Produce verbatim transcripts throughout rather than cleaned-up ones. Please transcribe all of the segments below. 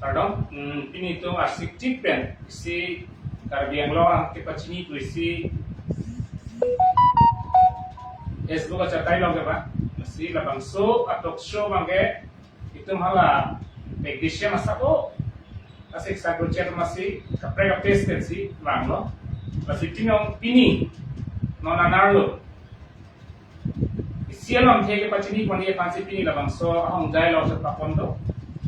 Kardom, hmm, pini itum arsik tik pen isi Karbi Anglong kepachini pu isi Facebook achatai long keba. Lasi labangso a-talk show abangke itum hala technician asap o asik sa gochet masi kaprek kapes pensi vanglo. Lasi tinong pini non anerlo isi alamthe kepachini ponji aphansi pini labangso ahongjai lo se papon do.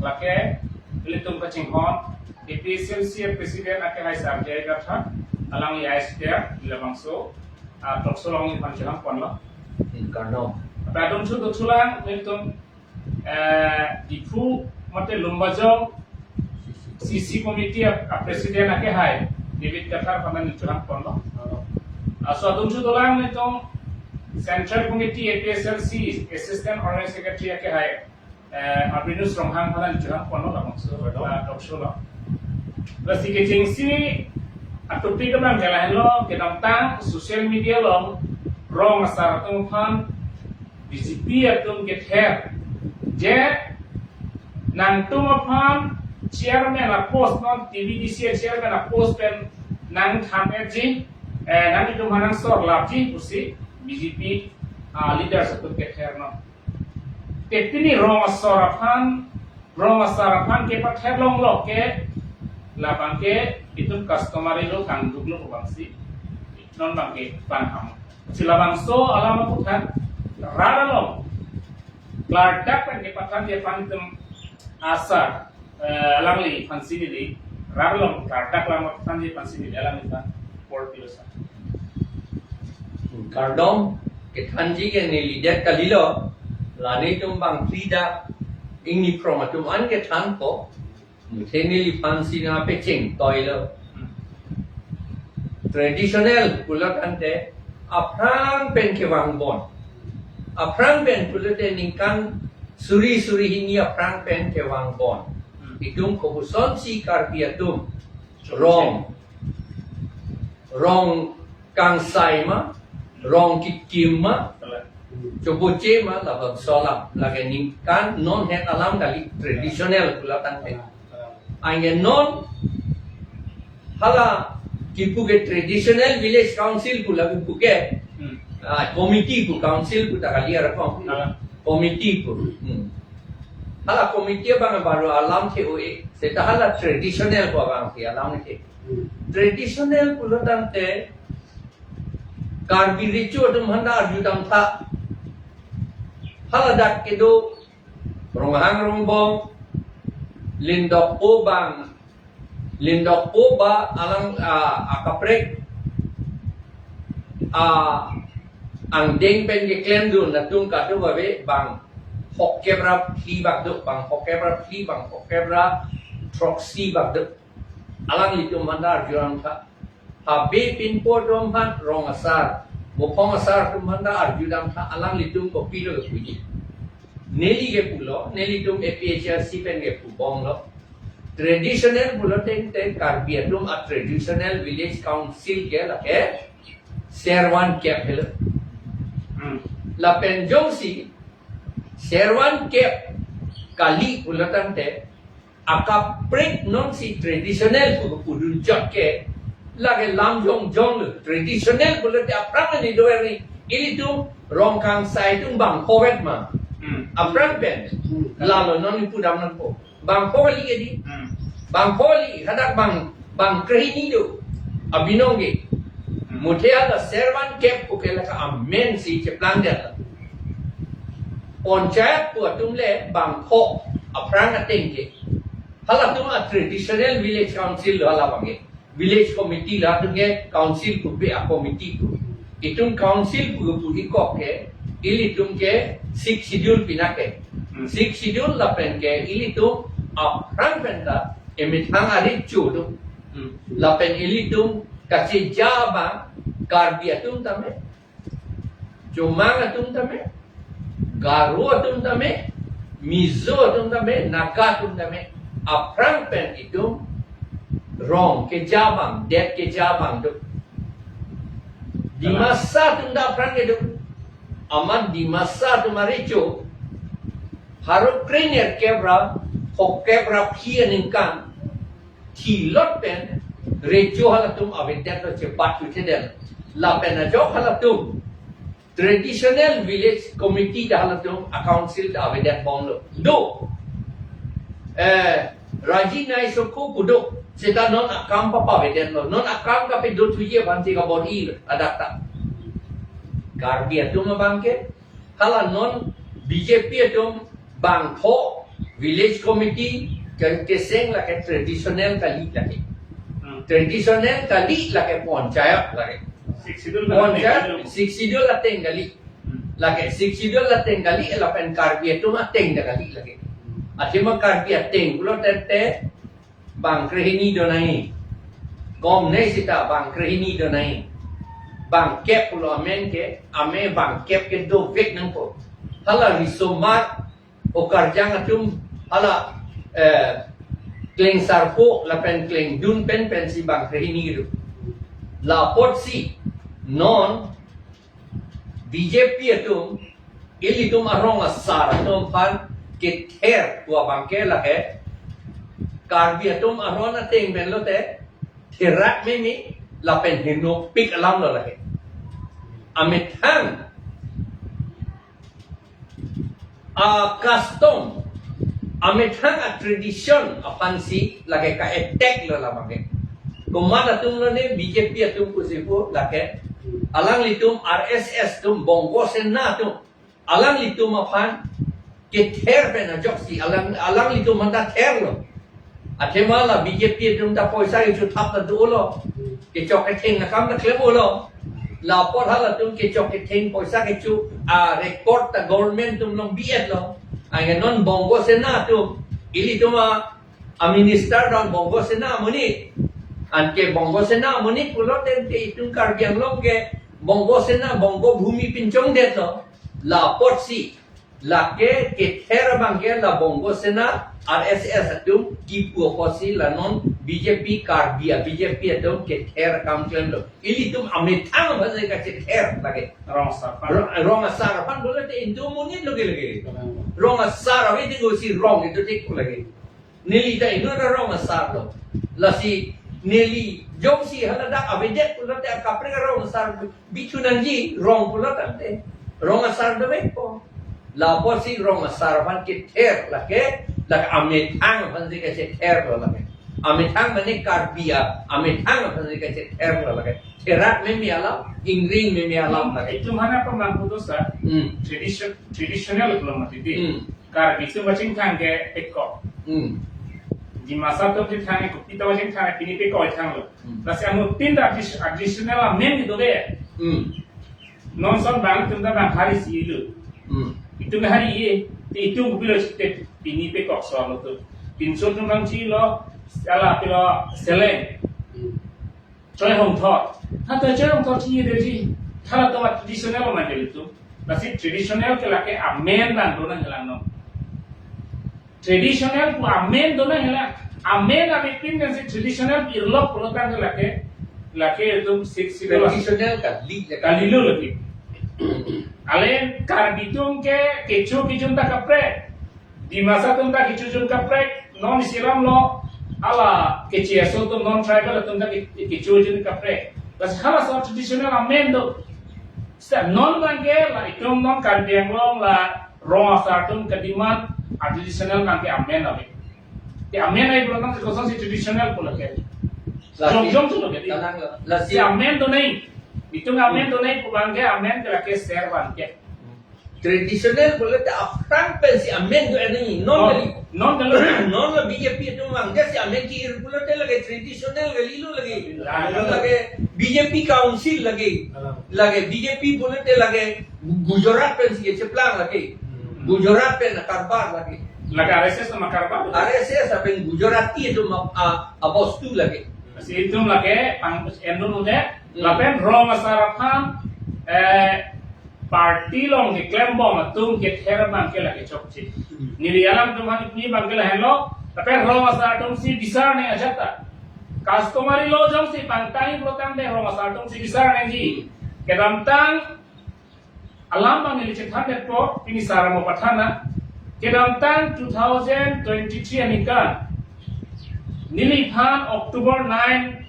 Lake ilitum kachinghon A P H L C President akehai Sar J I Kathar, alangli ai sita labangso a-talk show along iphan chehang ponlo. Hmm, kardom. Apa adum chu do chulang nelitum, eh, Diphu mate Lumbajong C C committee a, a-president akehai David Kathar aphan neli chehang ponlo. Laso adum chu dolang nelitum Central Committee A P H L C Assistant Organizing Secretary akehai, eh, Albinus Ronghang aphan neli chehang ponlo labangso, ah, talk show lo. Lasi kechengsi a-topic abangke lahenlo, kedamtang social media along rong asar atum aphan B J P atum kether je nangtum aphan chairman a-post, non T B D C chairman a-post pen nangthan etji, eh, nanglitum aphan nangsor lapji pusi B J P, ah, leaders atum kether non. Te pini rong asar aphan, rong asar aphan kepather longlo ke labangke itum customary law kangduk lo abangsi non abangke pangham. Si labangso alam aputhak rat along klardak pen kepathanji aphan itum asar, eh, alangliphansi neli rat along klardak alam aputhak thanji aphansi neli alangliphan por pilo sa. Kardom, kethanji ke neli det kalilo, la nelitum bang phli dak ingni phrong atum an kethan ko, muthe neliphansi nangpacheng toilo. Traditional pulo tangte aphrang pen kevang bon. Aphrang pen pulote ningkan suri suri hini aphrang pen kevang bon. Itum kobusonsi Karbi atum rong, rong kangsai ma, rong kikim ma, choboche ma, labangso alam. Lake ningkan non het alam kali traditional pulo tangte. Anke non hala kipu ke traditional village council pu la kipu ke, hmm, ah, committee pu, council pu ta kali arakom. Hala. Committee pu. Hmm. Hala committee abang baru alamthe oi. Seta hala traditional pu abangke alamthe. Hmm. Traditional pulo tangte Karbi Recho atum aphan ta arjudamtha. Hala dak kedo Ronghang Rongbong, Lindokpo bang, Lindokpo ba alang, ah, akaprek, ah, angdeng pen keklemdun atum kadokave bang phokep ra phli bak do, bang phokep ra phli, bang phokep ra throksi bak do. Alanglitum aphan ta arjudamtha. Habe pinpo atum aphan, rong asar, muphong asar atum aphan ta arjudamtha, alanglitum kopilo kepuji. Neli kepulo, nelitum A P H L C pen kepubomlo. Traditional pulo tangte Karbi atum a-traditional village council ke lake Servan Kep helo. Hmm. Lapen jongsi Servan Kep kali pulo tangte akaprek nonsi traditional pu pudun chot ke lake lam jongjong lo. Traditional pulote aphrang ni do ni, ilitum rong kangsai atum bang kovet ma. Hmm. Aphrang pen. Hmm. Lalo non ipu dam nangpo. Bang ko kali ke di. Hmm. Bang ko kali, hadak bang, bang krehini do. Abinong ke. Hmm. Muthe hala Servan Kep pu ke lake amen si cheplang dia. Panchayat pu atum le bang ko aphrang ateng ke. Halatum a-traditional village council lo hala abangke. Village committee latum ke council pu pe a-committee pu. Itum council pu pu ikok ke, ilitum ke Sixth Schedule pinake. Hmm. Sixth Schedule lapen ke ilitum aphrang pen ta emethang arit cho do. Hmm. Lapen ilitum kacheja abang Karbi atum tame, Chomang atum tame, Garo atum tame, Mizo atum tame, Naga atum tame, aphrang pen itum rong keja abang, det keja abang do. Dimasa atum ta aphrang kedo. Amat Dimasa atum arecho pharo krenerkep ra Hokep ra phli aningkan thilot pen recho halatum avedetlo, chepat chuthedetlo. Lapen ajok halatum traditional village committee ta halatum a council ta avedetbomlo. Do, eh, Raji Nai Sokhu pu do, seta non akam papavedetlo. Non akam kapedo thuji aphansi kabor-ilo ladak ta. Karbi atum abangke, hala non B J P atum bangpho village committee ke-, keseng lake traditional kali lake. Hmm. Traditional kali lake panchayat lake. Sixth Schedule ateng kali. Panchayat, Sixth Schedule ateng kali. Hmm. Lake Sixth Schedule ateng kali, lapen Karbi atum ateng ta kali lake. Hmm. Athema Karbi ateng pulo tete bang krehini do nangji. Komne seta bang krehini do nangji. Bangkep pulo amen ke, ame bangkep ke dovek nangpo. Hala risomar, okarjang atum, hala, eh, klengsarpo lapen klengdun pen pensi bang krehini do. La apotsi non B J P atum, ilitum arong asar atum aphan kether pu abangke lake Karbi atum aron ateng pen lote therak meme lapen henopik alamlo lake. Amethang a custom, amethang a tradition aphansi lake ka-attack lo labangke. Komat atum lone, B J P atum pusi pu lake. Alanglitum R S S atum, Bongo Sena atum, alanglitum aphan kether pen ajoksi alang, alanglitum aphan ta therlo. Athema la B J P atum ta poisa kechothap ta dolo. Kechok ketheng akam ta klemlo. La apot halatum kechok ketheng poisa kecho a record ta government atum along bi-etlo. Anke non Bongo Sena atum, ilitum a, a minister don Bongo Sena amonit. Anke Bongo Sena amonit pulo tete itum Karbi Anglong ke Bongo Sena, Bongo Bhumi pinchongdetlo. La apotsi lake kether abangke la Bongo Sena, R S S atum kipu apotsi la non B J P Karbi a, B J P atum kether akam klemlo. Ilitum amethang aphansi kachether lake. Rong asar aphan. Rong, rong asar aphan pulote itum amonit lake lake. Rong asar ave, itum si rong itum tik lake. Neli ta inut arong asar lo. Lasi neli jongsi haladak avedet pulote akaprek arong asar bithu nangji, rong pulo tangte. Rong asar dovekpo. La apotsi rong asar aphan kether lake, lake amethang aphansi kachether lo lake. Amethang mane Karbi a, amethang aphansi kachether lo lake. Therak meme alam, ingring meme alam lake. Itum aphan apamanghu do sir. Hmm. Tradition, traditional pulo mati di. Hmm. Karbi atum kachingthang ke pekok. Hmm. Dimasa atum kachingthang ke, Kuki atum kachingthang ke, pini pekok thanglo. Hmm. Lasi anuttin ta addi-, additional amen dove. Hmm. Non ason bang atum ta bang hari si-ilo. Hmm. Itum hari ye, te itum kopilo chite pini pekok so lo tu. Pinso atum bang chilo, sala pilo seleng. Hmm. Choi Hongthor. Ha, Choi Hongthor chi de ji. Halatum a traditional ma de tu. Lasi traditional ke lake amen bang do nangjilang no. Traditional pu amen do nangjilang. Amen ametin kan si traditional irlok pulo tangte lake, lake itum Sixth Schedule. Traditional kali, kalilo lake. Ale Karbi atum ke kecho kejun ta kaprek. Dimasa atum ta kecho jun kaprek, non isi alam lo, hala kechi aso atum, non tribal atum ta ke-, kecho jun kaprek. Lasi halaso traditional amen do. Seta non abangke la itum non Karbi Anglong la rong asar atum ke-demand a traditional abangke amen ave. Ke amen ave pulo tangte kosonsi traditional pulo ke. Lasi, jong jong tu lo ke. Lasi amen do nangji. Itum amen do nangji pu abangke amen ke lake ser abangke. Traditional pulote aphrang pensi amen do-et nangji, non kali. Non kali. Non la B J P atum vangdet si amen ki-ir pulote lake traditional kalilo lake. Lake. Lake B J P council lake. Alam. Lake B J P pulote lake Gujarat pensi kecheplang lake. Hmm. Gujarat pen akarbar lake. Lake R S S atum akarbar. R S S lapen Gujarati atum a, a, abostu lake. Si itum lake pang endun ude. Hmm. Lapen rong asar aphan, eh, party along keklembom atum kether abangke lake chokche. Hmm. Neli alam atum aphan pini abangke lahenlo, lapen rong asar atum si bisar nangji ajat ta. Customary law jongsi pangtang pulo tangte rong asar atum si bisar nangji. Kedamtang alam abang neli chethandetpo, pini sar amo pathana. Kedamtang two thousand twenty-three aningkan, neliphan October nine,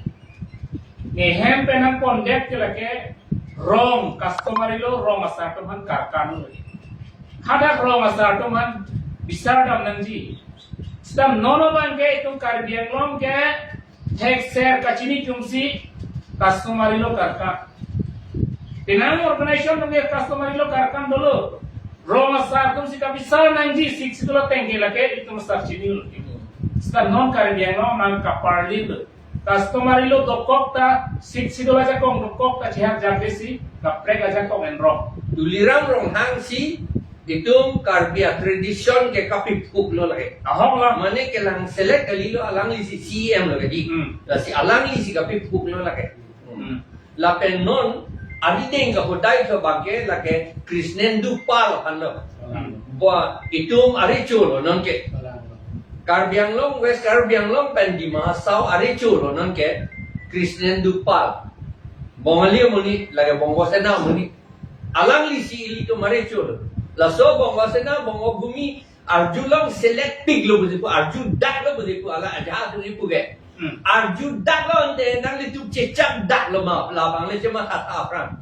nehem pen nangpondetke lake rong customary law rong asar atum aphan karkan lo. Hadak rong asar atum aphan bisar dam nangji. Seta non abangke itum Karbi Anglong ke thekser kachini atumsi customary law karkan. Penang organization atum ke customary law karkan dolo. Rong asar atumsi kabisar nangji, Sixth Schedule ateng ke lake itum sar chinilo. Seta non Karbi Anglong nangkaparlilo. Customary law dokok ta, Sixth Schedule ajakong dokok ta chihak jabesi kaprek ajakong enrong. Tuliram Ronghang si itum Karbi a-tradition ke kapiphuklo lake. Ahok lo. Mane kelang select kalilo, alanglisi C E M lo kedi. Hmm. Lasi alanglisi kapiphuklo lake. Hmm. Lapen non arideng kahodai ke abangke lake Krishnendu Pal aphanlo. Hmm. Ba itum arecho lo nonke. Karbi Anglong, West Karbi Anglong pen Dima Hasao arecho lo nonke Krishnendu Pal. Bongali amonit, lake Bongo Sena amonit. Alanglisi ilitum arecho lo. Laso Bongo Sena, Bongo Bhumi, arjulong select piklo pusi pu, arjudaklo pusi pu, alang ajahak atum ipu ke. Hmm. Arjudaklo ante nanglitum chechakdaklo ma, labang le chematha aphrang.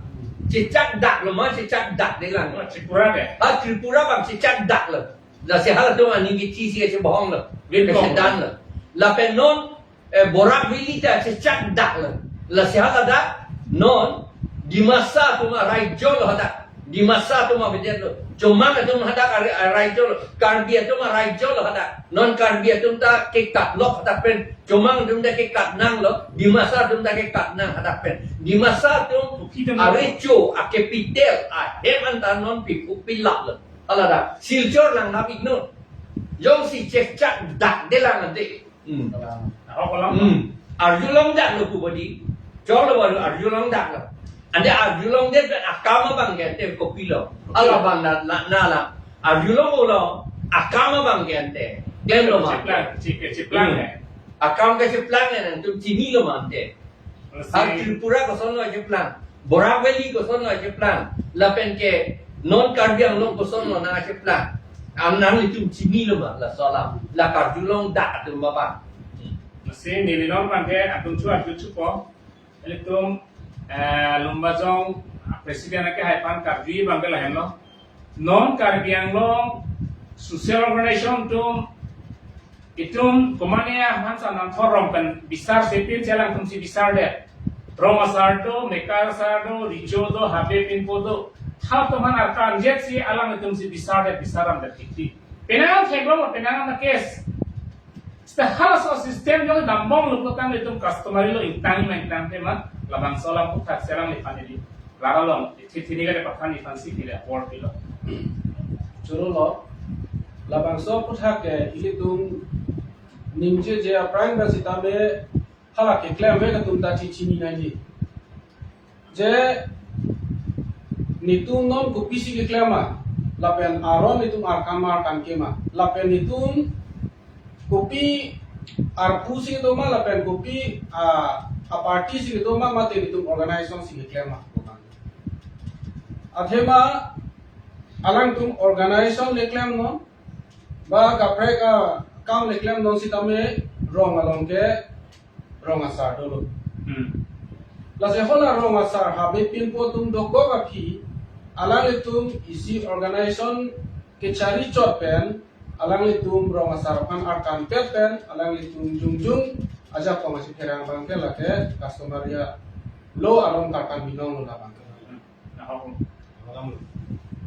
Chechakdaklo ma, chechakdakdelang. Oh, Tripura ke? Ha, Tripura abang chechakdaklo. Lasi halatum aning kechisi kachebohonglo. Bin kong. Kachedanlo. Lapen non eh, Barak Valley ta chechakdaklo. Lasi haladak non Dimasa atum araijo lo hadak. Dimasa atum abidet lo. Chomang atum hadak ar-, araijo lo. Karbi atum araijo lo hadak. Non Karbi atum ta kekatlok hadak pen. Chomang atum ta kekatnanglo. Dimasa atum ta kekatnang hadak pen. Dimasa atum arecho, a-capital, ahem anta non piphuk pilaplo. Haladak. Silchar lang nang ikno. Jongsi chechakdakdelang ante. Hmm. Ahok lo. Hmm. Arjulongdaklo pu bodi. Choklo baru arjulongdaklo. Ante arjulongdet pen akam abangke ante kopilo. Kopilo. Alabang na, na, na la. Arjulong-olo akam abangke ante. Klemlo ma. Cheplang, chep-, cheplang, hmm, eh. Akam kacheplang eh nangtum chinilo ma ante. Lasi ha Tripura kosonlo acheplang. Barak Valley kosonlo acheplang. Lapen ke non Karbi Anglong kosonlo nangcheplang. Ang nanglitum chinilo ma laso alam. La karjulongdak atum baba. Lasi neli non abangke atum chu atum chupo. Ilitum, eh, Lumbajong president akehai aphan karjuji abangke lahenlo. Non Karbi Anglong social organization atum itum komane aphan sa nangthor rong pen bisar sepin si alangtumsi bisardet. Rong asar do, mekar asar do, recho do, habe pinpo do. Halatum aphan arkan jetsi alangtumsi bisardet, bisar damdet kiti. Penang theklong, penang na case. Seta halaso system jong dambomlo putangte itum customary law ingtang ma ingtangte ma, labangso alam aphuthak si alangliphan ili lara along, ithi thini kare pathan iphan si kile apor pilo. Choro lo, labangso aphuthak ke ilitum ningjeje aphrang ba sitame hala keklemvek atum ta chichini nangji. Je netum non kopisi keklem ma, lapen aron netum arkan ma arkan ke ma, lapen netum kopi arpu si kedo ma, lapen kopi a, a-party si kedo ma, mate netum organization si keklem ma. Athema alangtum organization le klemnon, ba kaprek akam le klemnon sitame rong along ke rong asar dolo. Hmm. Lasi hala rong asar habe pinpo atum dokok aphi, alanglitum isi organization kechari chot pen, alanglitum rong asar aphan arkan pet pen, alanglitum jongjong ajakong achipherang abangke lake customary law along karkan binong lo labangke. Hmm.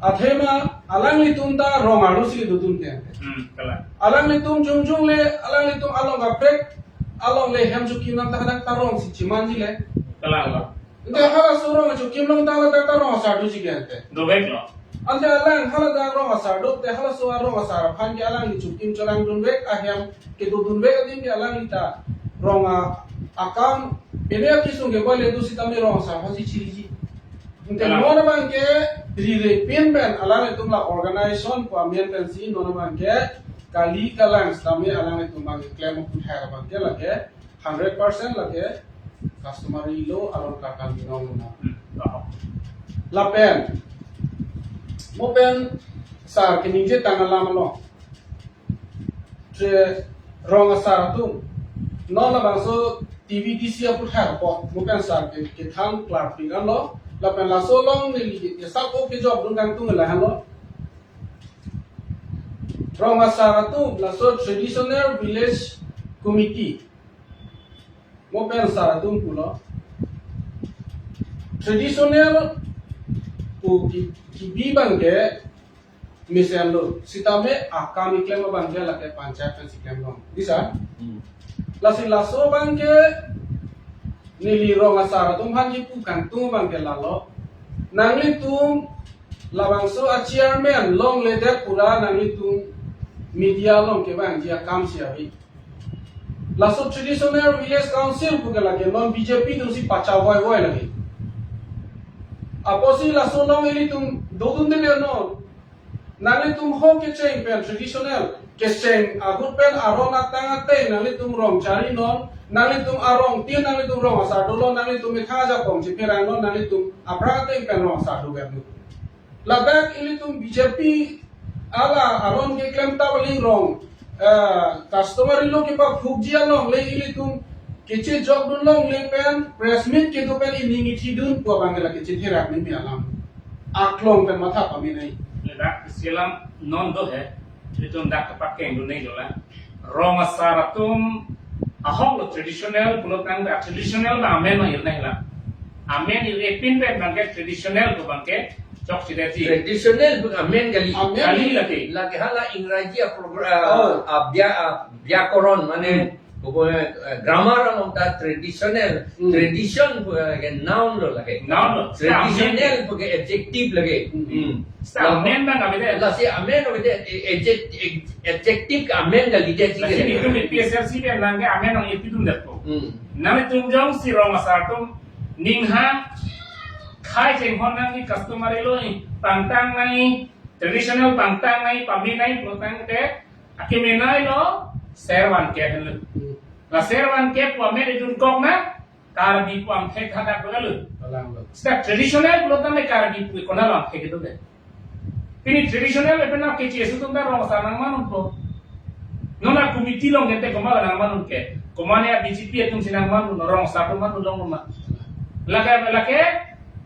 Athema alanglitum ta rong arlo si kedodun ke. Hmm, kalang. Alanglitum jongjong le, alanglitum along kaprek, along le hem chokim nang ta hadak ta rong si chimanji le. Kalang lo. Ante halaso rong chokim nang ta hadak ta rong asar doji ke ante. Dovek lo. Ante alang haladak rong asar do te halaso arong asar aphan ke alangli chokim chorang dunvek, ahem kedodunvek adim ke alangli ta rong a-, akam ene akisung ke bale do sitame rong asar aphan si chiriji. Ante kalang. Non abangke rirepin pen alanglitum la organization pu amen pensi non abangke kali kalang sitame alanglitum abangke klem aphuthak abangke lake hundred percent lake customary law along karkan binong lo na. Hmm. Lapen mo pen sar keningje tang alam lo. Che rong asar atum. Non labangso T V D C aputhak apot, mo pen sar ke, kethan klarpik anlo, lapen laso along neli ke, ke sap o kejok dun kangtung lahenlo. Rong asar atum, laso Traditional Village Committee. Mo pen sar atum pulo. Traditional pu ki, kibi abang ke mesenlo. Sitame akam keklem abang ke lake panchayat pen si klemlong. Bisa? Hmm. Lasi laso abang ke neli rong asar atum aphan kipu kangtung abang ke lalo. Nanglitum labangso a chairman longledet pura nanglitum media along kevangji akam si ave. Laso Traditional Village Council pu ke lake non B J P atum si pachavoivoi lake. Apotsi laso along ilitum dodunde non. Nanglitum ho kecheng pen traditional kecheng ahut pen aron atang ateng nanglitum rong chari non, nanglitum arong tin nanglitum rong asar dolo, nanglitum methang ajakong chepherang non, nanglitum aphrang ateng pen rong asar do ber non. Ladak ilitum B J P ala aron keklem ta paling rong, eh, customary law kepaphukji along le ilitum kechejok dun longle pen press meet kedo pen ining ithi dun pu abang ke lake chetherak ni mi alam. Aklong pen matha pame nai. Ladak isi alam non do he. Ilitum dak kepakeng dun nai dolang. Rong asar atum ahok lo traditional pulo tangte traditional abang amen ma irnai la. Amen ir-e pin pen abang ke traditional pu abang ke chokchedetji. Traditional pu amen kali. Amen. Kali lake. Lake hala Ingraji a program, Oh. a bya-, a byakoron mane Hmm. kobo, eh, grammar along ta traditional. Hmm. Tradition pu, eh, ke noun lo lake. Noun lo. Traditional pu ke adjective lake. Hmm. Hmm. Seta amen abang avedet. Lasi amen avedet, eh, adject-, eh, adjective ke amen kalidet si Lasi ke. Itum P S L C pen abang ke amen nang ipidun det ko. Hmm. Nanglitum jongsi rong asar atum ninghang khai chenghon nangji customary law pangtang nangji traditional pangtang nangji pame nangji pulo tangte akeme nangji lo ser van kep henlo. Hmm. La ser van kep pu amen idun kok na Karbi pu angthek hadak lo. Kalang lo. Seta traditional pulo tangte Karbi pu konat lo angthek itu deh. Pini traditional pen nang kechi esu atum ta rong asar nangmanun po. Non a committee along gente komat nangmanun ke. Komat ne a B J P atum si nangmanun, rong asar atum manun long ma. Lake, lake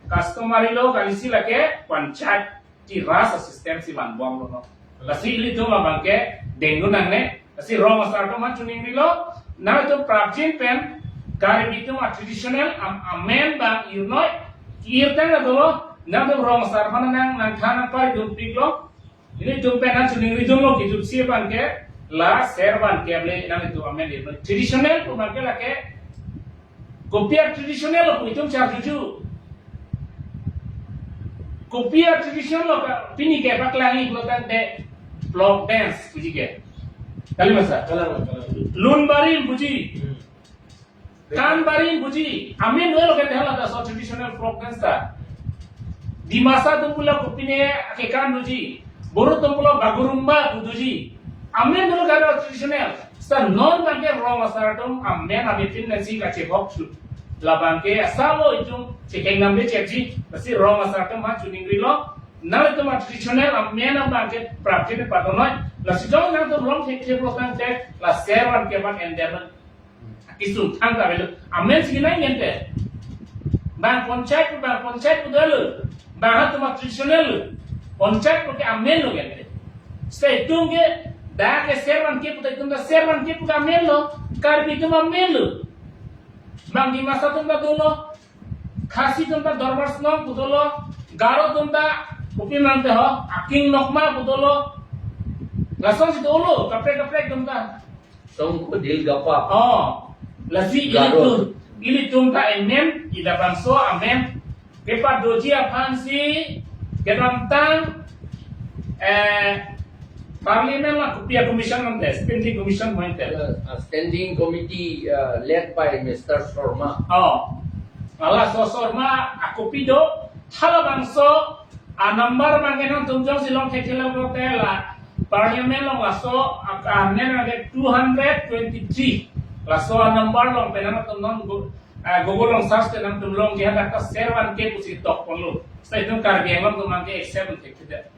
customary law kalisi lake panchayat ti raj system si vanbom lo no. Lasi ilitum abang ke dengdun nangne, lasi rong asar atum aphan choningrilo, nangtum prapjin pen, Karbi atum a traditional am-, amen abang irnoi, irtang na dolo, nangtum rong asar aphan nang, nangthan nangpar dun piklo, ilitum pen nang choningridunlo kejutsi abang ke, la ser van kep le nangtum amen irnoi. Traditional pu abang ke lake, Kopi a traditional lo pu itum charjuju. Kopi a traditional lo ka pini kepaklangji pulo tangte flock dance puji ke. Kali masa? Kalang, kalang. Lun barim puji. Hmm. Kan barim puji. Amen dolo ke hala ta so traditional flock dance ta. Dimasa atum pulo kopine kekan puji. Boro atum pulo bagurumba pu doji. Amen dolo kado traditional. Seta non abang ke rong asar atum amen abipin nasi kachehok su. Labang ke asal lo itum chekeng namde chekji. Lasi rong asar atum aphan choningrilo. Nangtum a traditional amen abang ke prapjin padonoi. Lasi jong nangtum rong thekthe pulo tangte la ser van kep abang endemen. Kisung thang ta avelo. Amen si nai gente. Bang panchayat, bang panchayat pu dolo. Bang atum a traditional. Panchayat pu ke amen lo gente. Seta itum ke dak ke ser van kep pu ta itum ta ser van kep pu ta amen lo. Karbi atum amen lo. Bang Dimasa atum ta dolo. Khasi atum ta Dorbar Sinong pu dolo. Garo atum ta kopi nangte ho. Aking Nokma pu dolo. Lason si dolo. Kaprek kaprek atum ta. Songko Dilgapa. Oh, lasi Garo. Ilitum, ilitum ta amen, ida bangso amen. Kepadoji aphan si kedamtang, eh, Parliament la kopi a commission nangte, standing commission pointe. Uh, a standing committee, uh, led by Mister Sharma. Oh, laso Sharma a kopi do, halabangso a number abang ke nangtum jongsi long thekthe lo te la Parliament along laso a, a nen abang ke two hundred twenty-three. Laso a number along pen nangtum non go, a, Google along search te nangtum long ke hadak ta ser van kep pusi tok ponlo. Seta itum Karbi Anglong atum abang ke accept thekthe det.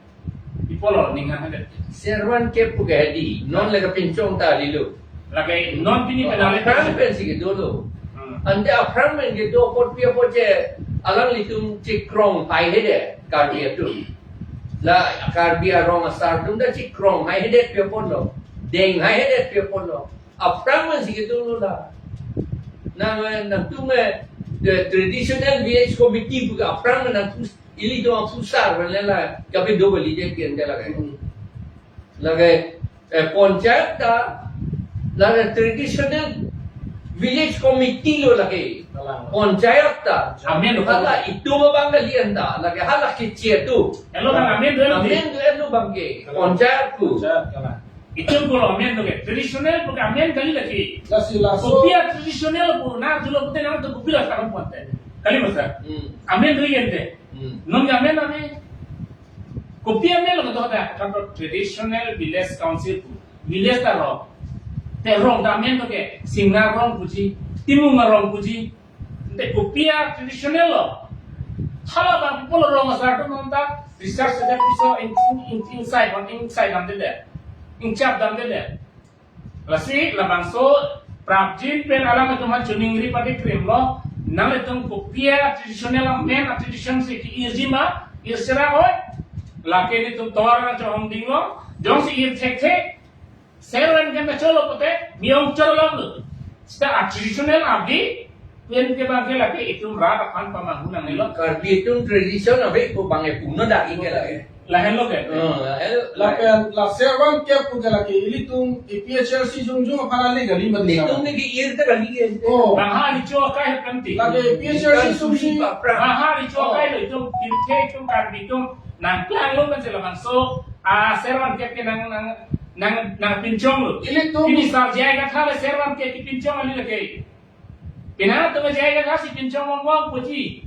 Ipolo ning hang hadet. Servan kep pu ke hedi, non le kapinchong ta lilo. Lake non pini pen ale. Aphrang pensi kedolo. Hmm. Ante aphrang pen kedo apot pi apot che alanglitum chekrong hai hede Karbi atum. La Karbi arong asar atum ta chekrong hai hede pi apotlo. Deng hai hede pi apotlo. Aphrang pensi kedolo la. Nang, nangtum, eh, the traditional village committee pu ke aphrang nangtum ilitum aphusar pen le la kape do bali je kian de lake. Hmm. Lake, eh, panchayat ta, lake traditional village committee lo lake. Kalang. Panchayat ta. Amen lo. Hala itum abang kalian ta, lake hala keche atum. Elo bang amen lo. Amen lo elo bang ke. Kalang. Panchayat pu. Panchayat kalang. Itum pulo amen lo ke. Traditional pu ke amen kali lake. Lasi laso. Kopi a traditional pu na julo pute na to kopi la karam pute. Kali masa. Hmm. Amen lo yen te. Hmm. Non ke amen amen. Kopi amen lo kedo ta, kan traditional village council pu. Village ta rong. Te rong ta amen to ke, Singnar rong puji, Timung rong puji. Te kopi a traditional lo. Hala bang pulo rong asar atum ta research saja piso in, in, in, inside, on inside dam de de. Inchap dam de de. Lasi labangso prapjin pen alanglitum aphan choningri padi krim lo, nanglitum kopi a traditional amen a tradition si ke-irji ma, irsera oi, lake nelitum tovar nangchohong ding lo, jongsi ir thekthek, servan kep ta cholo pute, mi-ong cholo lo. Seta a traditional abdi, pen ke bang ke lake itum rat aphan pamanghu nangnelo. Karbi atum tradition ave pu bang e puno dak inge lake. Lahenlo ke. Oh, lahenlo. Lapen la servan kep pu ke lake ilitum A P H L C jongjong aphan ale kali mati. Itum ne ke-ir ta kali ke. Oh. Bang ha richo kai kan ti. Lake A P H L C sumsi. Bang ha richo kai lo itum, itum ke itum Karbi atum nangklanglo kan sela bangso. A servan kep ke nang, nang, nang, nangpinchong lo. Ilitum. Pini sar J I Kathar le servan kep kepinchong kali lake. Pina to J I Kathar si pinchong ong ong puji.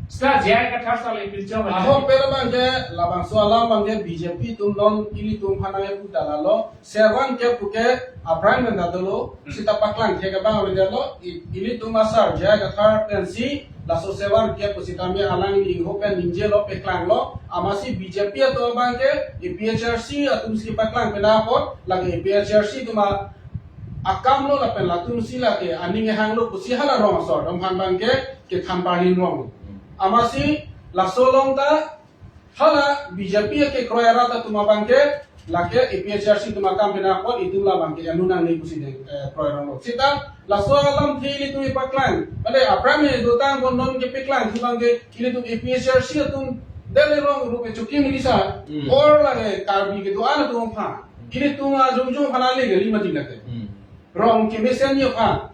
Seta J I Kathar sa le pinchong ong. Ahok pen abang ke labangso alam abang ke B J P atum non ilitum aphan nangpu ta lalo. Servan kep pu ke aphrang pen ta dolo. Hmm. Seta paklang ke abang ave lo. I-, ilitum asar J I Kathar pensi laso servan kep pu seta mi alangli ho pen ningjelo paklanglo. Amatsi B J P atum abang ke A P H L C atum si paklang pen apot lake A P H L C atum a akam lo lapen latum si lake aning hanglo pusi hala rong asor atum aphan abang ke kethan parlin rong. Amatsi laso along ta hala B J P kekroi arat atum abang ke lake A P H L C atum akam pen apot itum la abang ke anu nangne pusi ne, eh, kroi rong lo. Seta laso alamthe ilitum ipaklang. Mane aphrang ne dotang ko non kepaklang atum abang ke ilitum A P H L C atum dele rong rupe chukim lisa. Hmm. Or lake Karbi kedo-an atum aphan. Ilitum ajongjong aphan ale kali mati lake. Hmm. Rong kemesen yo aphan.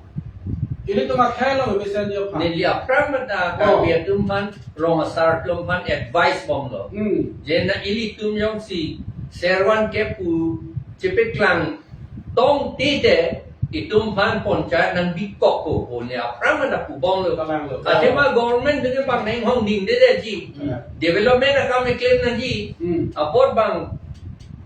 Ilitum akhai along kemesen yo aphan. Neli aphrang pen ta Karbi atum aphan, rong asar atum aphan advice bomlo. Hmm. Je na ilitum jongsi servan kep pu chepaklang tangte te itum aphan panchayat nangbikok ko, ko ne aphrang pen ta pu bomlo. Kalang lo. Athema government atum ke bang neng hong ding de de ji. Hmm. Development akam keklem nangji. Hmm. Apot bang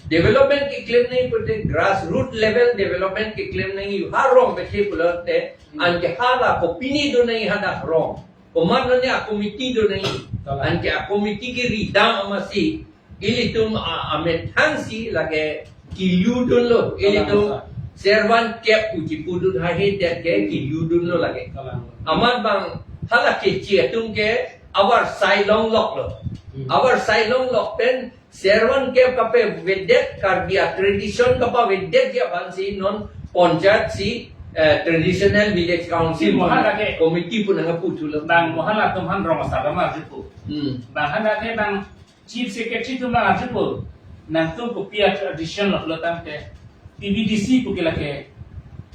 development keklem nangji pute grassroot level development keklem nangji, ha rong pethe pulote, hmm, anke hala kopine do nangji hadak rong. Komat lo ne a committee do nangji. Kalang. Anke a committee keridam amatsi ilitum a, amethang si lake kelu dunlo. Kalang, ilitum sir. Servan kep pu chipudun haihe det ke, hmm, kelu dunlo lake. Kalang. Amat bang hala keche atum ke avarsai longlok lo. Hmm. Avarsai longlok pen servan kep kapavedet, Karbi a tradition kapavedetji aphansi non panchayat si, eh, traditional village council, hmm, mo hala ke committee pu nangpu thulo. Bang mo hala atum aphan rong asar atum arjupo. Hmm. Bang hala ke bang chief secretary atum abang arjupo. Nangtum kopi a tradition lo pulo tangte P V D C pu ke lake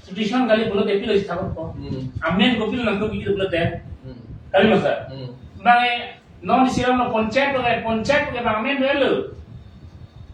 tradition kali pulote pilo si thapot po. Hmm. Amen kopilo nangtum kiki pulote. Hmm. Kali masa. Hmm. Bang e non isi alam lo panchayat pu ke, panchayat pu ke bang amen dolo.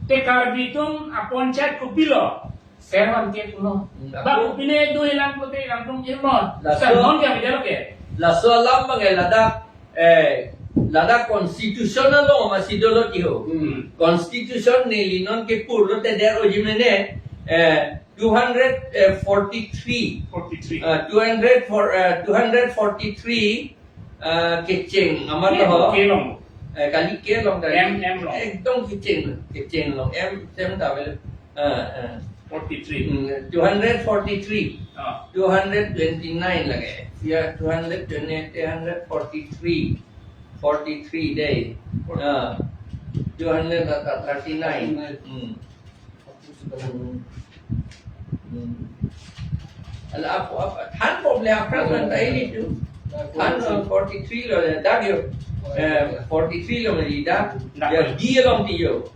Te Karbi atum a panchayat kopilo? Servan kep pulo. Hmm. Bang kopine do hilang pulote nangtum irmon. Laso. Sa non ke abang ke. Laso alam bang e ladak, eh, ladak constitution along amatsi dolo ti ho. Hmm. Constitution neli non kepurlote der oji mene, eh, two hundred forty-three. Forty-three. Uh, two hundred for, uh, two hundred forty-three, uh, kecheng amat ho. Kelong. Eh, kali K along ta. M, M along. Ekdom kecheng, kecheng along. M, M ta vel. Ah, ah. Forty-three. Hmm, two hundred forty-three. Ah. Two hundred twenty-nine lake. Ya, two hundred twenty, two hundred forty-three. Forty-three day. Ah. Two hundred thirty-nine. Hmm. Hmm. Hmm. Ala ap, ap, than pop le aphrang nang ta ili tu. Than, uh, forty-three lo le, dak yo. Eh, forty-three lo mali dak. Dak. Ya, D along ti yo.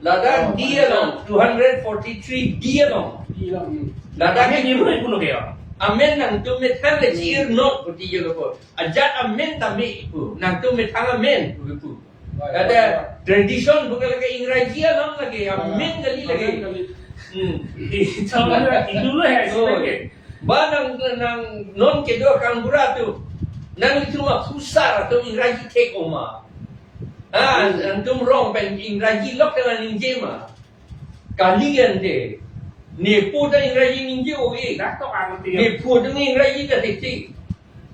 Ladak D along, two hundred forty-three D along. D along. Ladak amen ni mulai puno ke ya. Amen nangtum methang le chir not puti yo lo po. Ajat amen ta me pu. Nangtum methang amen pu pu. Ada tradition bukan lagi Ingraji alam lagi, amen kali lagi. Amen kali. Hmm. Itu lah, itu lah ya, so, sebenarnya. Ba nang, nang non kedo kangbura tu. Nanglitum aphusar atum Ingraji thek oma. Ah, hmm. Nangtum rong pen Ingraji lok kena ningje ma. Kali ante. Nephu ta Ingraji ningje o e. Dak to ang ti. Nephu ta Ingraji ta thek thek.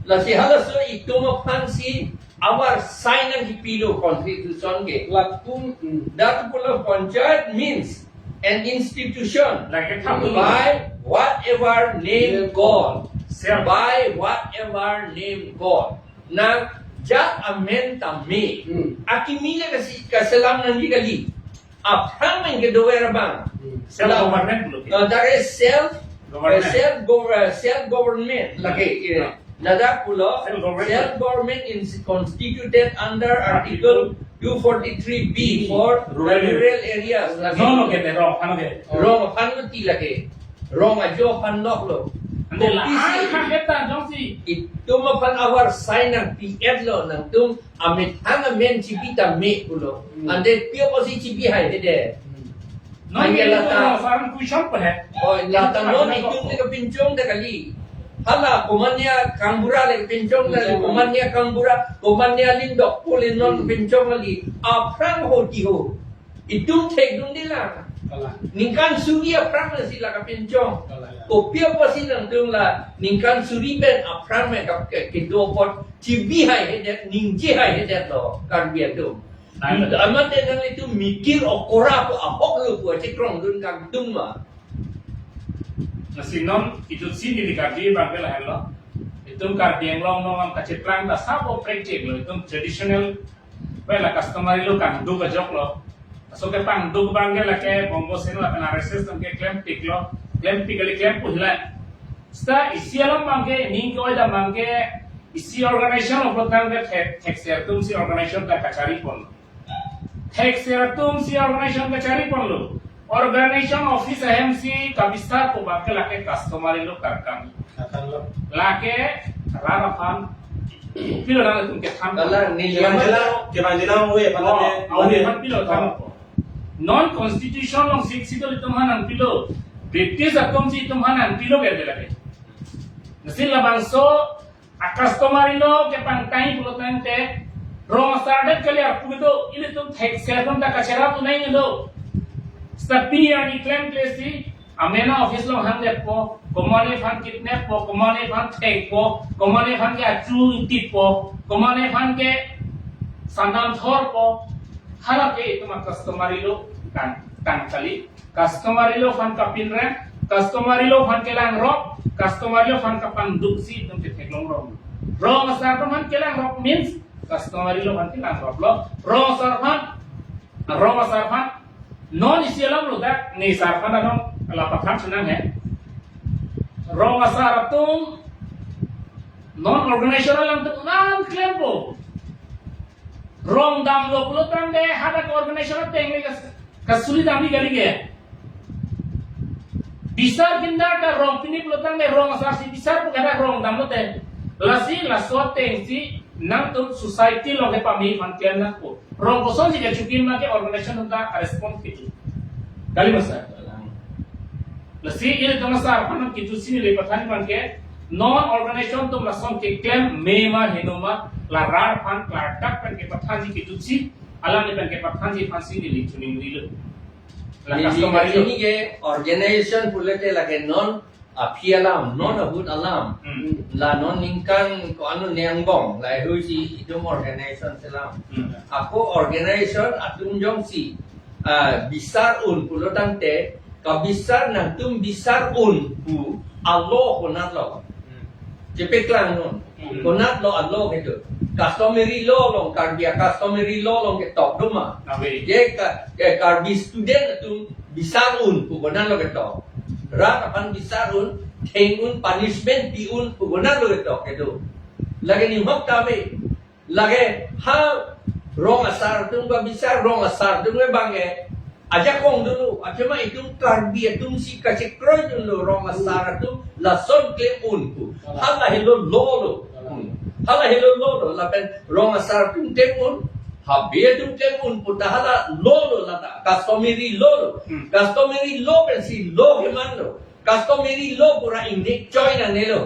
Lasi halaso itum aphan si avar sign nangkipilo constitution ke. Latum, hmm. Dak pulo panchayat means an institution. Lake thamu. By whatever name, name called. Self. By whatever name called. Nang jat amen ta me. Hmm. Akimi le kasi kaselam nangji kali. Aphrang men kedover abang. Hmm. Self government pulo ke. Uh, that is self, government. Uh, self gov-, uh, self government lake, eh, yeah. Ladak pulo, self government. Self government is constituted under Article two forty-three B for rural, rural areas. Lake. No, no, ke, wrong, ano ke. Wrong, ano ti lake. Rong ajo aphan lok lo. Ante la, kopi si, ah, kang heta jongsi. Itum aphan avar sign nangpi-et lo, nangtum amethang amen chipi ta me pulo. Hmm. Ante pio kosi chipi hai hede. Hmm. Non ante lata. Sarang kuisam pa hai. Oh, lata non itum le kapinchong ta kali. Hala komatne kangbura le kapinchong ta kali, hmm. Komatne kangbura, komatne alin dokpo le non, hmm. Kapinchong kali. Aphrang ho di ho. Itum thekdunde la. Kalang. Ningkan suri aphrang si la kapinchong. Kalang. Kopi apotsi nangtum la ningkan suri pen aphrang me kap ke, kedo apot chibi hai hedet, ningje hai hedet lo Karbi atum. Kalang. Amat de nanglitum mikir okora pu ahok lo pu achikrongdun kangtung ma. Lasi non itum si neli Karbi abang ke lahen lo. Itum Karbi Anglong along kacheplang ta sabo prekjek lo. Itum traditional pen la customary law kangduk ajok lo. Laso kepangduk abang ke lake Bongo Sena lapen R S S atum ke klempik lo. Klempik kali, klempo hila. Seta isi alam abang ke, ning ke-oi dam abang ke, isi organization apot tangte thek, thekser atum si organization ta kachari pon. Thekser atum si organization kachari pon lo. Organization office ahem si kabisar ko abang ke lake customary law karkam. Karkam lo. Lake rat aphan pilo nangtum kethan. Kalang, neli kevang jela, kevang jela we, oh, pala de, oh, we. Pilo than. Non constitution along sixth schedule itum aphan nangpilo. British atum si itum aphan nangpilo ke de lake. Lasi labangso a customary law kepangtai pulo tangte, rong asar det kali arpu kedo, ilitum thekser atum ta kacherap unai ngedo. Seta pini arni klemkle si, amena office along hangdetpo, komatne aphan kidnappo, komatne aphan thengpo, komatne aphan ke achu ingtippo, komatne aphan ke sandam thorpo, hala ke itum a customary law tang, tang kali. Customary law aphan kapinrem, customary law aphan kelangrok, customary law aphan kapangduk si itum ketheklong rong. Rong asar atum aphan kelangrok means customary law aphan kelangrok lo. Rong asar aphan, rong asar aphan, non isi alam lo dak, ne asar aphan anong la pathan chenang he. Rong asar atum non organization alangtum nangklempo. Rong damlo pulo tangte hadak organization ateng le kas-, kasuri damji kali ke. Bisar kindar ta rong pini pulo tangte rong asar si bisar pu kada rong damlote. Lasi laso ateng si nangtum society along kepame aphan klem nangpo. Rong kosonsi kachukim ma ke organization atum ta respond kitu. Kali ma sir? Lasi ilitum asar aphan nangkitu si neli pathan abang ke, non organization atum lason keklem me ma heno ma, la rat aphan klardak pen kepathanji kitu si, alam ni pen kepathanji aphan si neli chuning rilo. La neli customary lo. Ini ke organization pulote lake non aphi alam, non ahut alam. Hmm. La non ningkan ko-an lo ne angbong, laheihui si itum organization selam. Hmm. Ako organization atum jongsi, ah, bisar un pulo tangte, kabisar nangtum bisar un pu alo konat lo. Hmm. Chepeklang non. Hmm. Konat lo alo kedo. Customary law along, Karbi a-customary law along ketok do ma. Ave. Je ka, eh, Karbi student atum bisar un pu konat lo ketok. Rat aphan bisar un, theng un, punishment pi un pu konat lo ketok kedo. Lake nimhok ta ave. Lake ha rong asar atum kabisar, rong asar atum ke bang ke ajakong dolo, athema itum Karbi atum si kachekroi dunlo rong asar atum lason klem un pu. Hala helo law lo. Hmm. Hala helo law lo, lapen rong asar atum klem un, habe atum klem un pu ta hala law lo lata, customary law lo. Hmm. Customary law pensi law keman lo. Customary law pura ingnek choi nangne lo.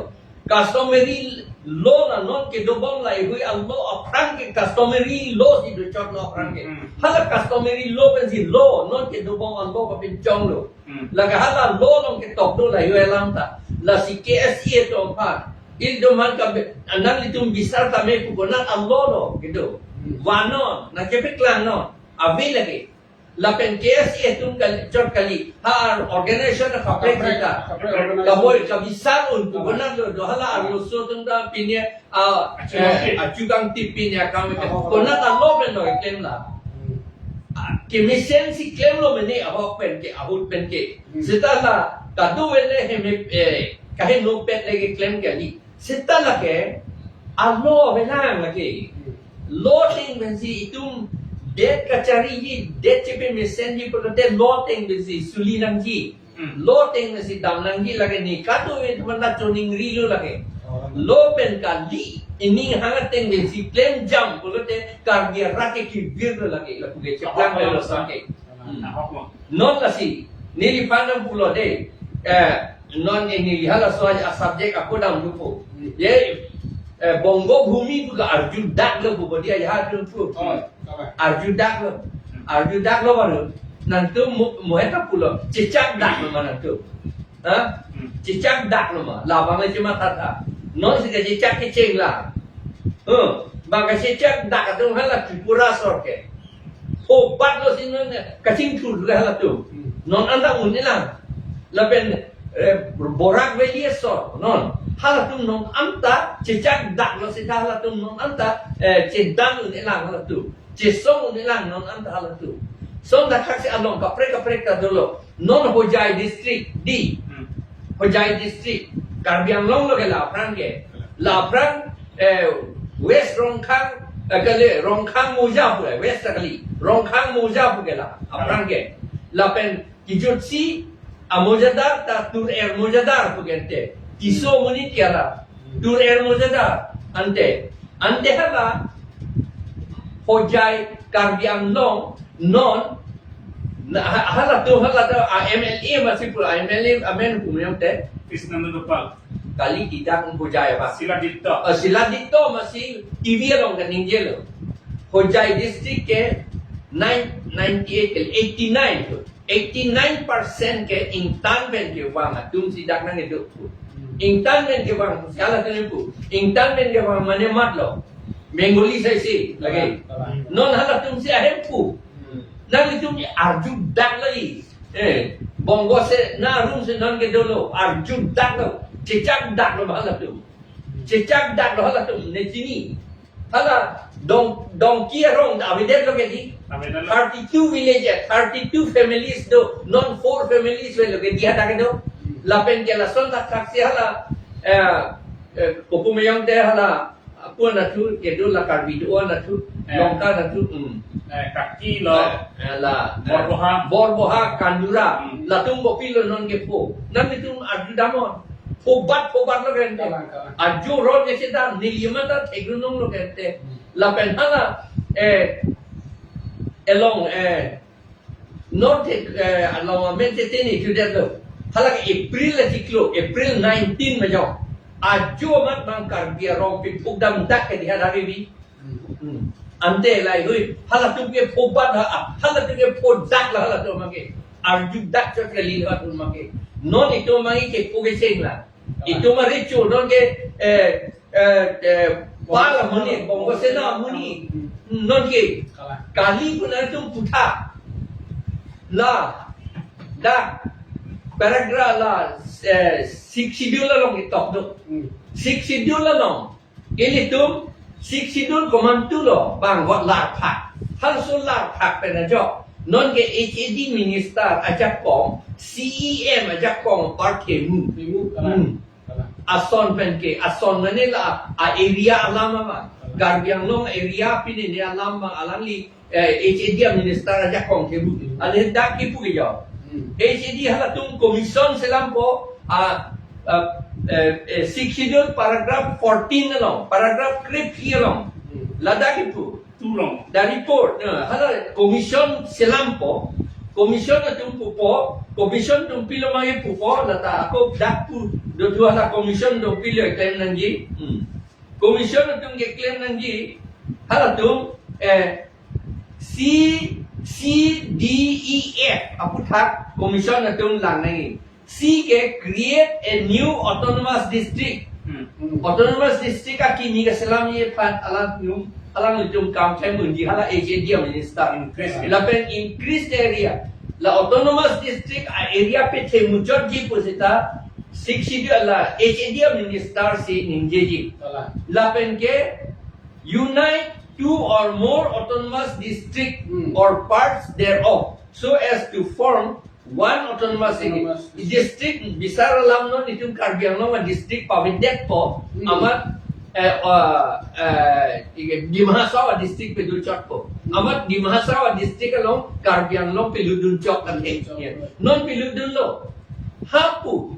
Customary law na non kedobom laheihui a-law aphrang ke customary law si dochot lo aphrang ke. Hmm. Hala customary law pensi law non kedobom a-law kapinchong lo. Hmm. Lake hala law along ketok do laheihui alam ta. Lasi K S A atum aphan, ilitum aphan ka be-, nanglitum bisar tame pu konat a-law lo kedo. Hmm. Vanon, nangkepeklang non. Ave lake. Lapen K S A atum kali, chot kali. Ha organization kaprek Kaprek, kita. Kaprek organization. Kaboi, kabisar un pu Kaprek. Konat lo, do hala arloso atum ta pine, ah, Achu eh, kangtip. Achu kangtip pine akam ke. Oh. Konat a-law pen lo keklem la. Hmm. Ah, kemesen si klem lo mene ahok pen ke, ahut pen ke. Hmm. Seta la, kadokave le hem, eh, kaheno pet le keklem kali. Seta lake, a-law avelang lake. Law ateng pensi itum det kachariji, det chepemesenji pulote law ateng pensi suli nangji. Hmm. Law ateng pensi dam nangji lake ne kadokave atum anta choningri lo lake. Oh. Law pen kali, ining hang ateng pensi klem jam pulote Karbi arat ke kevir lo lake, lapu ke cheplang lo sangke. Hmm. Ahok lo. Non lasi, neliphan nangpulo de, eh, non ini halaso a-subject ako damthupo. Hmm. Ye, eh, Bongo Bhumi pu ke arjudak lo pu bodi aja ha tum pu. Oh, okay. Arjudak lo. Hmm. Arjudak lo baru. Nangtum mo-, moheta pulo. Chechakdak lo ma nangtum. Ha? Hmm. Chechakdak lo ma. Labang le chematha tha. Non si kachechak kecheng la. Huh. Bang kachechakdak atum hala Tripura asor ke. Phobat lo si non kachingthur lo halatum. Hmm. Non anta un-elang. Lapen, eh, Barak Valley asor non. Halatum non anta chechakdak lo seta halatum non anta, eh, chedan un-elang halatum. Chesong un-elang non anta halatum. Son dak thaksi along kaprek kaprek ta dolo. Non Hojai district di. Hmm. Hojai district. Karbi Anglong lo ke la aphrang ke. La aphrang, eh, West Rongkhang, eh, kali, Rongkhang Mouza pu, eh, West kali. Rongkhang Mouza pu ke la aphrang ke. Lapen kijutsi amouzadar ta Tur Er Mouzadar pu ke ante. Tisso amonit ke la Tur Er Mouzadar ante. Ante hala Hojai Karbi Anglong non na, ha-, halatum, halatum a M L A masi pu, a M L A amen pu meyong te. Krishnananda Pal. Kali tidak Hojai apa? Siladitto. Ah, Siladitto masi T V along kaningje lo. Hojai district ke nine, ninety-eight ke, eighty-nine pu. Eighty-nine percent ke ingtan pen kevang atum si dak nangkedo pu. Ingtan pen kevang pu, si halatum pu. Ingtan pen kevang mane mat lo. Bengali sai si lake. Non halatum si ahem pu. Nanglitum arjudak lagi. Eh, Bongo Sena arum si non kedo lo. Arjudak lo. Chechakdak lo halatum. Chechakdak lo halatum. Ne chini. Hala dong, Dongki arong ta avedet lo ke di. Avedet lo. Thirty-two villages, thirty-two families do, non four families ave lo ke di hadak kedo. Hmm. Lapen ke lason dak thaksi hala, eh, eh, Kuku Meyong te hala, apo nathu, kedo la Karbi do nathu, eh, Longka nathu, hmm. Eh, Kaki lo. Eh, eh, la, eh, Borboha. Borboha, Kandura, hmm, latum kopilo non kepho. Nanglitum arju damnon. Phobat, phobat lo ke ante. Kalang, kalang. Ajo rot ke seta neli mata theklong lo ke ante. Hmm. Lapen hala, eh, along, eh, non thek, eh, along amen te teni tu det lo. Hala ke April le chiklo, April nineteen ma jo. Ajo amat bang Karbi arong piphuk damdak ke di hadak evi. Hmm. Ante laheihui, halatum ke phobat ha, halatum ke phodak la halatum abang ke. Arjudak chot kali halatum abang ke. Non itum mangi kepu kecheng la. Itum ari chu non ke, eh, eh, eh, pala amonit, Bongo Sena amonit. Non ke kali pu nangtum putha. La, dak, paragraph la, eh, Sixth Schedule along itok do. Hmm. Sixth Schedule along. Ilitum Sixth Schedule komantu lo, bang got larphak. Halaso larphak pen ajok. Non ke H A D minister ajakong, C E M ajakong apar themu. Themu, kalang. Hmm. Kalang. Ason pen ke, ason mane la, a area alam abang. Kalang. Karbi Anglong area pine ne alam abang alangli, eh, H A D minister ajakong themu. Hmm. Ale dak kipu ke jo. Hmm. H A D halatum commission selampo, a, a, eh, eh, Sixth Schedule paragraph fourteen along, paragraph krephi along. Hmm. Ladak kipu. Tulong. The report, eh, hala commission selampo, commission atum pupo, commission atum pilo mangi pupo, lata ako dak pu, do dua hala commission atum pilo klem nangji. Hmm. Commission atum keklem nangji, halatum, eh, C, C D E F aputhak commission atum lang nangji. C ke create a new autonomous district. Hmm. Autonomous district akimi kaselamji aphan alanglitum, alanglitum kam klem unji hala H A D minister. Increase. Lapen increase the area. La autonomous district a-area pethemuchotji pusita Sixth Schedule la H A D minister si ningjeji. Kalang. Lapen ke unite two or more autonomous district, hmm, or parts thereof so as to form one autonomous, autonomous district. District bisar alam non itum Karbi Anglong a-district pavedetpo, hmm, amat, eh, uh, eh, Dima Hasao a-district pedunchotpo. Hmm. Amat Dima Hasao a-district along Karbi Anglong pelutdunchok kan he. Chok. Ya. Non pelutdunlo. Hapu,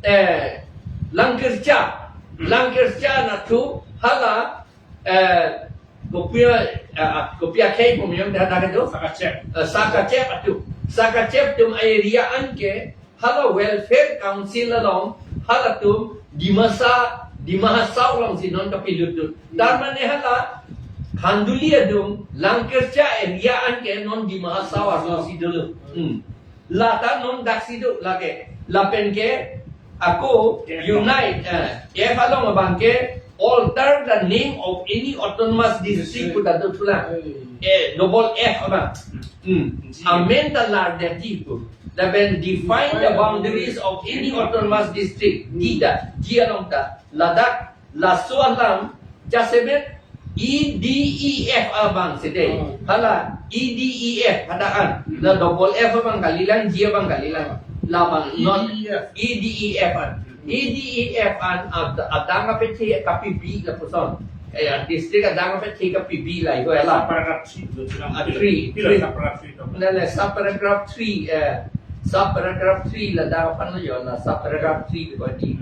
eh, Langkircha. Hmm. Langkircha nathu hala, eh, kopi a, eh, kopi akhei pumiyong dah dah itu. Sakachep. Eh, Sakachep atum. Sakachep atum area an ke hala Welfare Council along halatum Dimasa, Dima Hasao along si non kapelutdun. Hmm. Tar mane hala Khanduli adung, Langkircha area an ke non Dima Hasao along si dolo. Hmm. Lata non daksi do lake. Lapen ke ako F along. Unite, eh, F along abang ke alter the name of any autonomous district. District. Pu ta do thulang. Hey. Eh, double F abang. Hmm. G. Amen ta lar de di pu. Lapen define the boundaries of any autonomous district. Hmm. Di ta, G along ta. Ladak laso alam, jasemet E D E F abang sede. Hmm. Hala E D E F hadak an. Hmm. La double F abang kalilang, G abang kalilang. Labang non E D E F. E D E F an. Hmm. E D E F an ad-, adang kapethe kapibi lapuson. Eh, district adang kapethe kapibi la, iko hala. Paragraph three, ah, three, three. Paragraph three. Nale, subparagraph three, eh, subparagraph three ladak aphan lo yo, la subparagraph three ko di.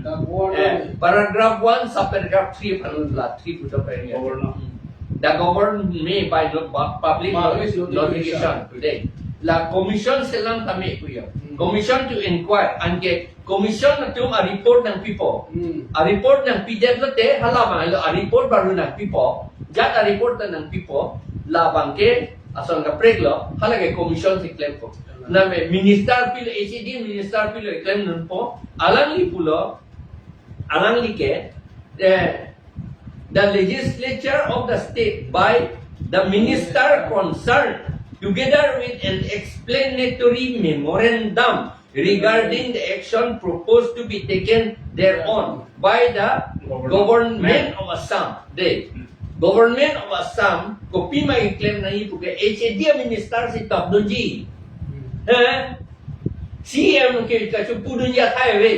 Eh, paragraph one, subparagraph three aphan la three puthot pen ya. Governor. Hmm. The government may by no-, bu-, public notification. Public notification. Today. La commission selam kami pu yo. Hmm. Commission to inquire, anke commission atum a-report nangpipo. Hmm. A-report nangpidet lote, hala abang lo a-report baru nangpipo. Jat a-report ta nangpipo, labang ke ason kaprek lo, hala ke commission si klempo. Hmm. Name minister pilo, H A D minister pilo klemdunpo, alangli pulo, alangli ke, eh, the legislature of the state by the minister concerned, together with an explanatory memorandum regarding the action proposed to be taken thereon by the government of Assam. The government of Assam, kopima keklem nangji puke H A D minister si tokdunji. Hmm. Eh? C M ke kachepudunji athai ave.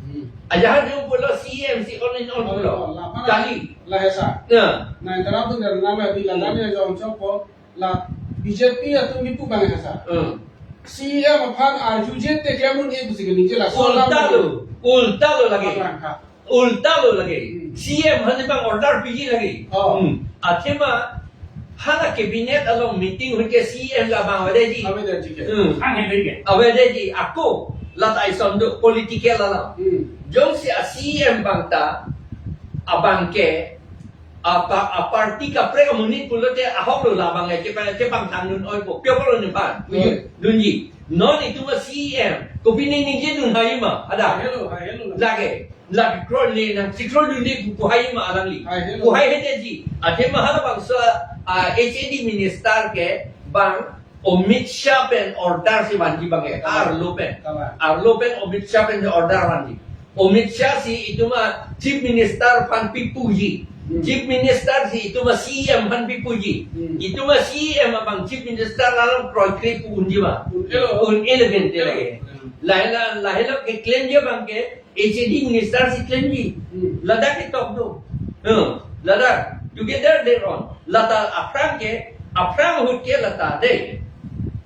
Hmm. Ajahak jong pulo C M si on in on pulo. Oh, la, mana kali. La hesa. Ya. Na, interrupt tu dari nama di la, hmm, kami jong chokpo. La B J P atum kipu abang hesa. Hmm. C M aphan arjuje te klemdun-e pusi kini je la. Ulta lo, ulta lo lagi. Abang, ha. Ulta lo lagi. Hmm. C M aphan abang order piji lagi. Oh. Hmm. Athema hala cabinet along meeting ahut ke C M ke abang avedeji. Avedeji ke. Hmm. Ang avedeji ke. Avedeji. Ako lata ison do political alam. Hmm. Jongsi a-C M abang ta abang ke apa, a-party kaprek amonit pulote ahok lo labang ke, chepang, chepangthangdun oipo, pio pulo nephan. Hmm. Dunji. Non itum a C E M. Kopine ningjedun haima. Ada. Hello, hi, hello. Lake. Lake kro ne nangchekrodunde pu haima alangli. Hi, hello. Pu hai hete ji. Athema halabangso, ah, H A D minister ke bang Amit Shah pen order si vanji bang ke. Arlo pen. Kawan. Arlo pen Amit Shah pen order vanji. Amit Shah si itum a Chief Minister aphan pipuji. Hmm. Chief Minister si itum a C E M aphan pipuji. Hmm. Itum a C E M abang Chief Minister alam kroikre pu unji ma. Un-elo. Un-elo gente lake. Hmm. Lahela, lahela keklemji abang ke H A D Minister si klemji. Hmm. Ladak ketok do. Hmm. Ladak together they run. Lata aphrang ke, aphrang ahut ke lata de.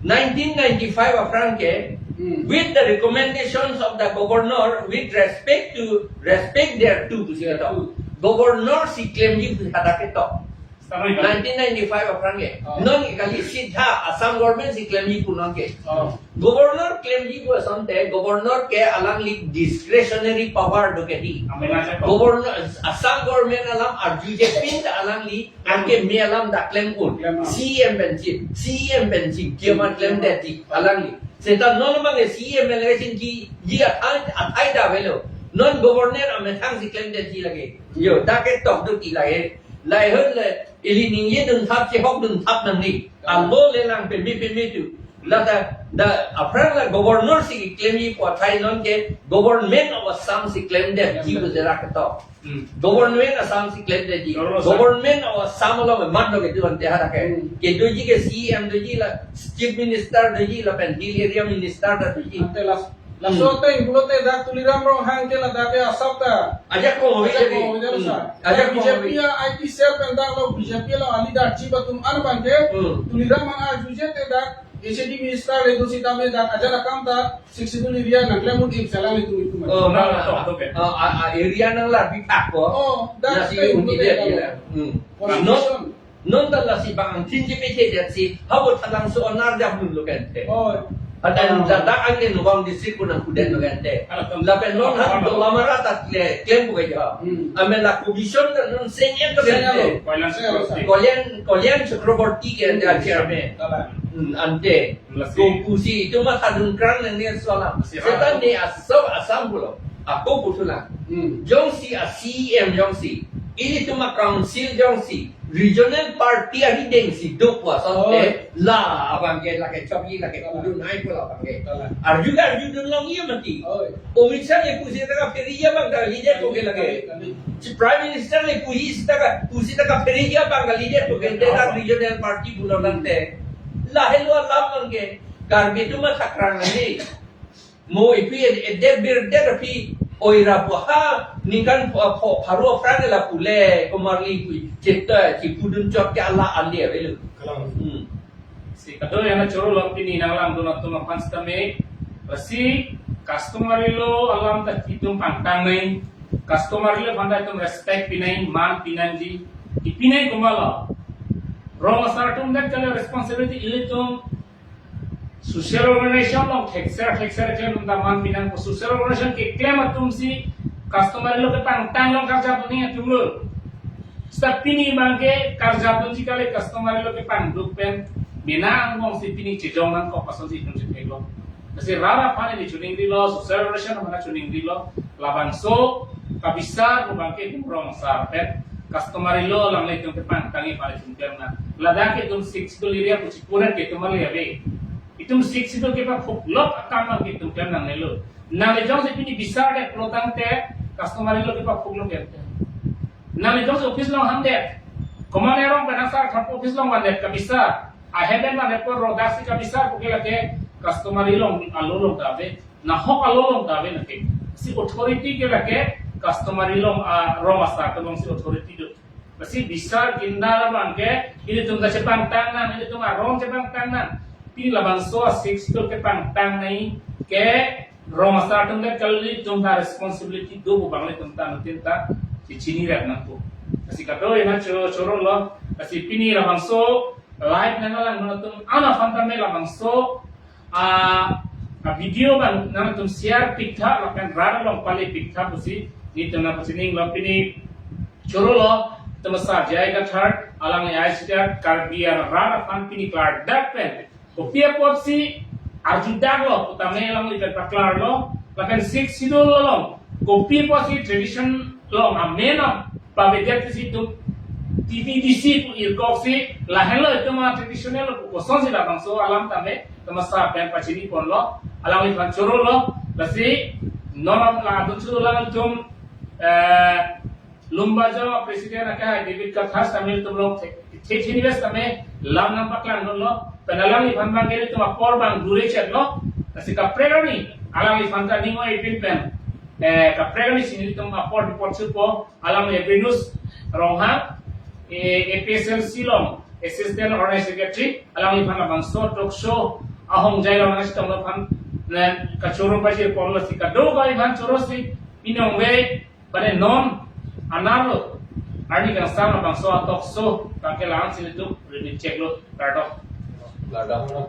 Nineteen ninety-five aphrang ke, Hmm. with the recommendations of the governor, with respect to, respect thereto, pusi ketok. Governor si klemji pu hadak ketok. Nineteen ninety-five aphrang ke. Oh. Non ke kali sita Assam government si klemji pu non ke. Oh. Governor klemji pu asonte, governor ke alangli discretionary power do ke di. Amena chetok. Governor, Assam government alam arjuje pinta alangli anke me alam dak klem un. Klem un. C E M pen chip, C E M pen chip, kiaman klemdetji alangli. Seta non abang ke C E M election ji, ji athai, athai da avelo. Non governor amethang si klemdetji lake. Yo, dak ketok do ti lake. Lahei ahut le, ili ningjedun thap, chehokdun thap nangne. Alo le lang peme peme tu. Lata, da, aphrang la governor si klemji pu athai non ke, government of Assam si klemdetji pu jerak ketok. Hmm. Government Assam si klemdetji. Government Assam. Government of Assam along man lo kedo ante hadak ke. Hmm. Kedoji ke C E M doji la, Chief Minister doji lapen Hill Area Minister ta doji. Ante las-, laso Hmm. ateng pulote dak Tuliram Ronghang ke ladak ke asap ta. Ajak kong avi. Ajak jadi. Kong avi jadi Hmm. sa. Ajak kong B J P avi. A I T cell pen dak lo B J P lo a leader chief atum an abang ke. Hmm. Tuliram an arjuje te dak H A D minister le do sitame dak ajat akam ta Sixth Schedule area nangklem un-e pu selang itum itum. Oh, Nang ma, tok, tok, eh. Ah, ah, ah, area nanglarpi thak ko. Oh, dak Lasi pen un-e pulote dia dak dia lo. Hmm. Constitution. Non, non ta lasi bang angthin ji peche jatsi, habo thalang so onar jam dun lo kente. Oh. Atan Oh. Ladak angke Nagaon district pu nangkuden lo kente. Alam. Lapen non han Alam. Dolamara ta kle-, klem pu keja. Hmm. Amen la commission ta non seng em to Seng kente. Alo. Kalyan Seng Alo. Chakraborty. Kalyan, Kalyan Chakraborty ke Hmm. ante chairman. Alam. Hmm, ante. Lasi. Ko pusi itum mathadun krang nang ne sola. Lasi. Seta ne aso Assam pulo. Ako putulang. Hmm. Jongsi a C E M jongsi. Ilitum a council jongsi. Regional party arideng si do pu asonte. Oi. La abang ke lake chokji lake Oi. Kudun hai pu la abang ke. Oi. Arju arjudun longji mati. Oi. Amit Shah le pusi ta ka pheriji abang ka leader ko ke lake. Kali, kali. Si Prime Minister le pusi ta ka, pusi ta ka pheriji abang ka leader ko ke. Oi. Dera regional party pulo nangte. Lahelo alam abang ke. Karbi atum athakrang ani. Mo ipi ed-, edet birdet api oira pu ha ningkan pho, pho, pharo aphrang la pule komarli pu cheta chipudun chot ke ala ande avelo. Kalang. Hmm. Si kadokave ana choro lo pini nanglang dun atum aphan sitame. Lasi customary law alam ta itum pangtang nai. Customary law aphan ta itum respect pinai, man pinangji. Ipinai komat lo. Rong asar atum det kali responsibility ilitum social organization along thekser thekser klem atum ta man pinang ko social organization keklem atum si customary law kepangtang along karjap ni atum lo. Seta pini abang ke karjap dunji kali customary law kepangduk pen mena angbong si pini chejong nangkok ason si itum chethek lo. Lasi rat aphan ili choningrilo, social organization aphan choningrilo, labangso kabisar pu abang ke itum rong asar pen customary law alanglitum kepangtangji aphan itum klem nang. Ladak ke itum Sixth Schedule area pu chipuran ke itum ale ave. Itum Sixth Schedule kepaphuklok akam abang ke itum klem nangnelo. Nangli jongsi pini bisar det pulo tangte customary law kepaphuklok det. Nangli jongsi office along hangdet. Komat arong pen asar thap office along vandet kabisar. Ahem pen vandet apor rodak si kabisar pu ke lake customary law along ta ave. Nahok along ta ave lake. Si authority ke lake customary law, ah, rong asar atum along si authority do. Lasi bisar kindar abang ke, ilitum ta chepangtang nang, ilitum arong chepangtang nang. Pini labangso Sixth Schedule kepangtang nai ke rong asar atum det kali itum ta responsibility do pu abang ilitum ta nutin ta chechini rat nangpo. Lasi kadokave ana cho-, choro lo, lasi pini labangso live nanglang dun atum ana aphan tame labangso a, a video abang nangtum share piktha lapen rat along pale piktha pusi nelitum nangpachinilo pini choro lo, itum asar J I Kathar, alang A I C Kathar, Karbi arat aphan pini klardak pen kopi apotsi arjudaklo, putame alanglipen paklarlo, lapen Sixth Schedule along kopi pusi tradition along amen a pavedet si itum T T D C pu irkoksi, lahenlo itum a traditional pu kosonsi labangso alam tame itum asap pen pachini ponlo, alangliphan chorolo, lasi non lam la adun choro lang itum, eh, Lumbajong President akehai David Kathar tame itum along the, the, the invest tame lam nangpaklangdunlo, pen alangliphan abang ke itum apor abang dure chetlo, lasi kaprek arni alangliphan ta ning oi-ipin pen, eh, kaprek arni si nelitum apor report supo, alangli Venus Ronghang, eh, A P H L C along Assistant Organizing Secretary, alangliphan labangso talk show ahongjai along nangchetonglo aphan, ne, kachoro pajir ponlo si kadokave aphan chorosi, pini ong ve, mane non, anerlo, arni kangsam labangso a talk show, abang ke la-an si nelitum repeat cheklo, kardom. Kardom.